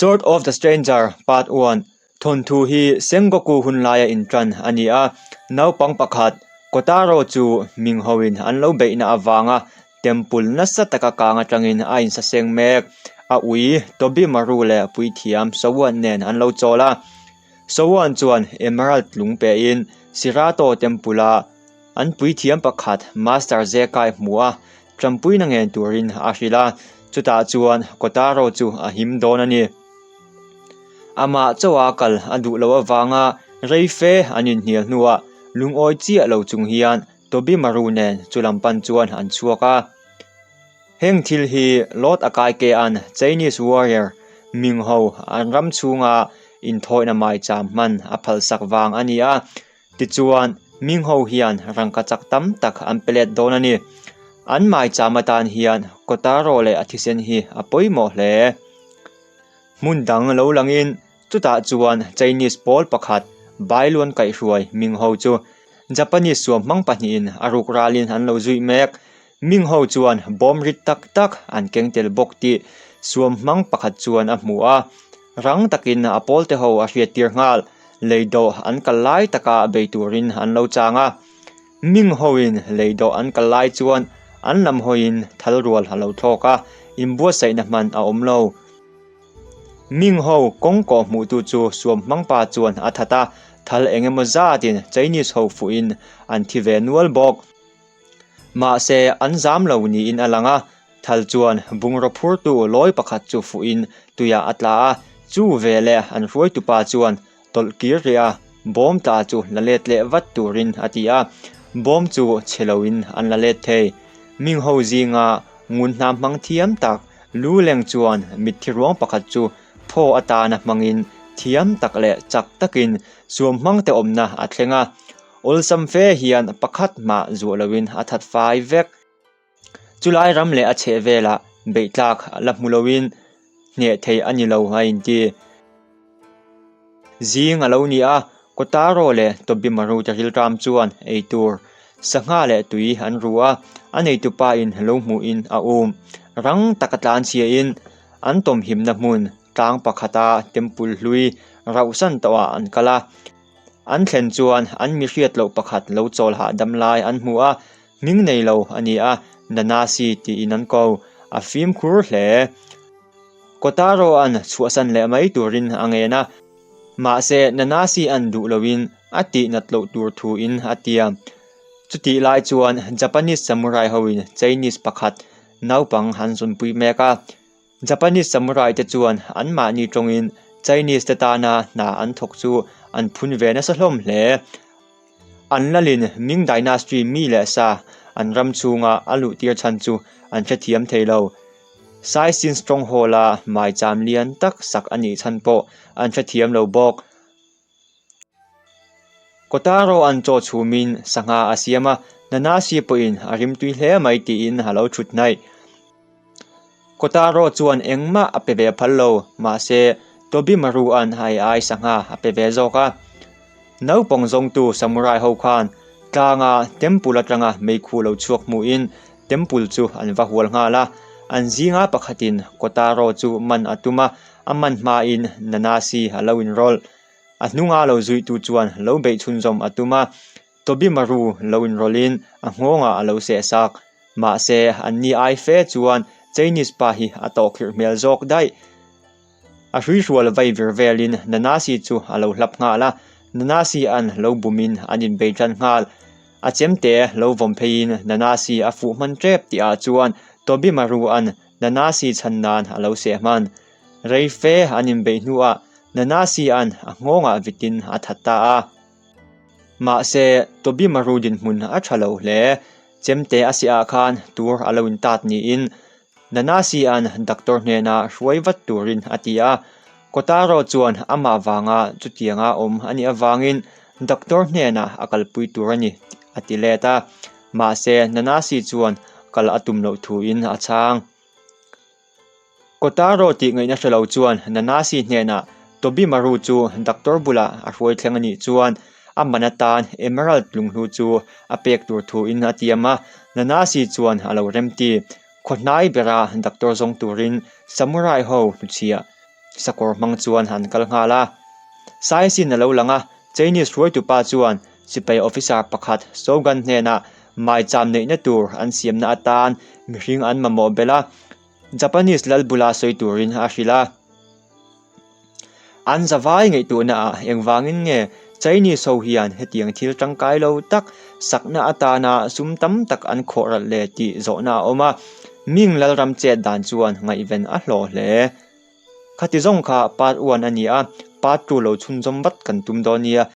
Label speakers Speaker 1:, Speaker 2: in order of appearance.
Speaker 1: Sword of the Stranger Part 1 Thawnthu hi Sengoku hun laia intan a ni a, naupang pakhat Kotaro chu Ming hoin an lo beihna avanga temple nasa taka kang atangin a insaseng mek. A ui Tobimaru leh puithiam Sowan nen an lo chawl a. Sowan chuan emerald lung pein Shirato temple-a an puithiam pakhat Master Zekai hmu a, Ṭanpuina ngen turin a hrilh a, chutah chuan Kotaro chu a him dawn a ni. Amah chauha kal a duh loh avanga rei fe an inhnial hnuah lungawi chiah lo chung hian Tobimaru nen chu lam pan chuan an chhuak a. Heng thil hi Lord Akaikea'n Chinese warrior Ming ho an ram chhunga inthawihna maicham hman a phalsak vang a ni a. Tichuan, Mingho hian rangka chak tam tak an pe let dawn a ni. An maicham atan hian Kotaro leh a thisen hi a pawimawh hle. Hmun dang lo langin chutah chuan Chinese pawl pakhat Bailuan kaihhruai Mingho chu Japanese suam hmang pahnihin a ruk ralin an lo zuih mek. Ming ho chuan bawm rit tak tak an keng tel bawk tih suam hmang pakhat chuan a hmu a, rang takin a pawlte ho a hriattir nghal. Lei dawh an kal lai taka bei turin an lo chang a. Ming hoin lei dawh an kal lai chuan an lam hawiin thal rual a lo thlawk a, inbuatsaihna hman a awm lo. Ming ho kawng kawh hmuhtu chu suam hmang pa chuan a that a, thal eng emaw zatin Chinese ho fuhin an thi ve nual bawk. Mahse, an zam lo niin a lang a, thal chuan bungraw phurtu lawi pakhat chu fuhin tuiah a tla a, chu veleh an hruaitupa chuan tawlh kir rih a, bawm tla chu la let leh vat turin a ti a, bawm chu chhe loin an la let thei. Mingho zinga ngun hnam hmang thiam tak lu leng chuan mitthi ruang pakhat chu phaw atana hmangin thiam tak leh chak takin suam hmangte awmna a thleng a, Awlsam fe hian pakhat mah zuah loin a that fai vek. Chulai ram leh a chheh velah beih tlak la hmu loin hneh theih a ni lo a inti. Zing a lo ni a, Kotaro leh Tobimaru te rilram chuan ei tur sangha leh tui an ru a, a neitupa in lo hmuhin a um. Rang taka tlanchhiain an tawmhimna hmun tlang pakhata temple hlui rauhsan tawhah an kal a. An thlen chuan an mi hriat loh pakhat lo chawl hahdam lai an hmu a, hming nei lo a ni a, Nanasi tiin an ko. A fimkhur hle. Kotaro-a'n chhuahsan leh mai turin a ngen a, mahse Nanasi-a'n duh loin a tih nat loh tur thuin a tiam. Chutih lai chuan Japanese samurai hoin Chinese pakhat naupang an zawnpui mek a. Japanese samurai te chuan anmahni tawngin Chinese te tana hna an thawk chu an phun ve nasa hlawm hle. An lalin Ming Dynasty mi leh sa an ram chhunga a luh tir chhan chu an hrethiam thei lo. Saisin Stronghold-a maicham lian tak sak a nih chhan pawh an hrethiam lo bawk. Kotaro an chaw chhumin sangha a siam a, Nanasi pawhin a rimtui hle mai tiin a lo thut hnaih. Kotaro chuan engmah a pe ve phal lo, mahse Tobimaru-a'n ai ai sangha a pe ve zawk a. Naupang zawngtu samurai ho khan tlanga temple atanga meikhu lo chhuak hmuhin temple chu an va hual nghal a, an zinga pakhatin Kotaro chu man a tum a, a man hmain Nanasi a lo inrawlh. A hnunga lo zuitu chuan lo beih chhunzawm a tum a, Tobimaru lo inrawlhin a nghawngah a lo seh sak. Mahse, anni ai fe chuan Chinese pa hi a tawhkhirh hmel zawk daih. A hruihrual vai vir velin Nanasi chu a lo hlap nghal a, Nanasi an lo bumin an inbei tan nghal. A chemte lo vawm pheiin Nanasi a fuh hman tep tihah chuan Tobimaru an Nanasi chhan nan a lo seh hman. Rei fe an inbeih hnuah Nanasi an a nghawngah vitin a that ta a. Mahse, Tobimaru dinhmun a tha lo hle. Chemte a siah khan tur a lo intat niin Nanasi-a'n doctor hnena hruai vat turin a ti a. Kotaro chuan amah vanga chutianga awm a nih avangin doctor hnenah a kalpui tur a ni a ti let a. Mahse, Nanasi chuan kal a tum loh thuin a chhang. Kotaro tih ngaihna hre lo chuan Nanasi hnenah Tobimaru chu doctor bulah a hruai thleng a nih chuan a man atan emerald lunghlu chu a pek tur thuin a tiam a, Nanasi chuan a lo remti. Khaw hnai bera doctor zawng turin samurai ho hnuchhiah. Sakawr hmang chuan an kal nghal a. Saisin a lo lang a, Chinese hruaitupa chuan sipai officer pakhat Shogun hnenah maicham neihna tur an siamna atan mihring an mamawh belh a, Japanese lal bula sawi turin a hrilh a. An zavai ngaihtuahnaah engvangin nge Chinese ho hian hetiang thil tangkai lo tak sakna atana sum tam tak an khawh ralh le tih zawhna a awm a, Ming Lalram chet dan chuan ngaihven a hlawh hle. Khati zawng kha part one a ni a, part two lo chhunzawm vat kan tum dawn nia.